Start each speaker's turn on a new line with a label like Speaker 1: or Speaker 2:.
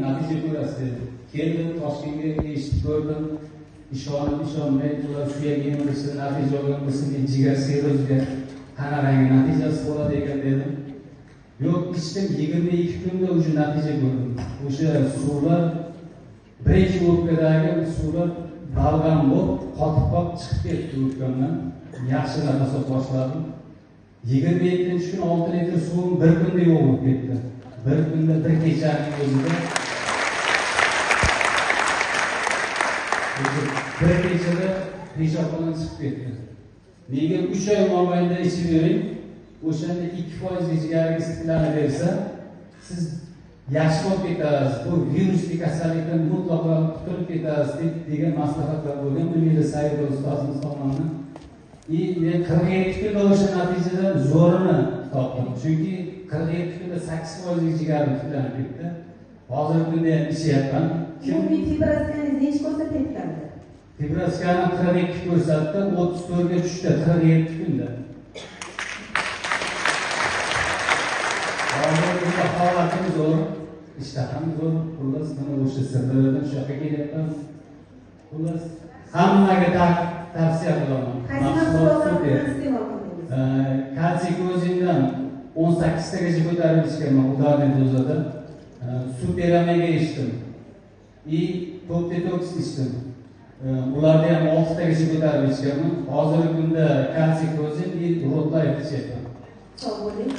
Speaker 1: Natija ko'rasiz dedi. Keldim Toshkentga, eshitib ko'rdim. Ishonib ishonmay, ular suyak yemirishdi, natija olgan bo'lsa, men jigar sirrozga qanaqangi natijasi bo'ladi ekan dedim. Yo'q, ichdim, 22 kunda уже natija ko'rdim. O'sha suvlar birinchi o'pkadagi suvlar balg'am bo'lib, qotib qolib chiqib ketdi o'pkamdan. Yaxshi nafas olib boshladim. 27-kun 6 litr suvim bir kunda yo'q bo'lib ketdi. Bir kunda, bir kechaning o'zida. Bir kechada peshobdan chiqib ketdi. Nega 3 oy mobaynida ichib yuring, o'shanda 2% jigaringiz tiklanaversa, siz yaxshi bo'lib ketasiz, bu virusli kasallikdan mutlaqo qutulib ketasiz degan maslahatlar bo'lgan Umida Saidova ustozimiz tomonidan. Men 47 kunda o'sha natijadan zo'rini topdim. Chunki 47 kunda 8% jigarim tiklanib ketdi. Hozirgi kunda ham ichyapman.
Speaker 2: Umumiy fibroskanni necha ko'rsatyapti?
Speaker 1: Fibroskanni 42 ko'rsatdi, 34 ga tushdi 47 kunda. Hozirgi kunda holatim zo'r, ishtaham zo'r. Xullas, mana o'sha sirlardan shu yoqqa kelyapman. Xullas, hammaga tavsiya qilaman.
Speaker 2: Qaysi mahsulotlarni iste'mol qildingiz?
Speaker 1: Kalsiy ko'zimdan 18 tagacha ko'tarib ichganman, udarniy dozada. Super omega ichdim. Top detoks ichdim. Ularda ham 6 tagacha ko'tarib ichganman. Hozirgi kunda kalsiy ko'zim va Rotlife ichyapman.
Speaker 2: Sog' bo'ling.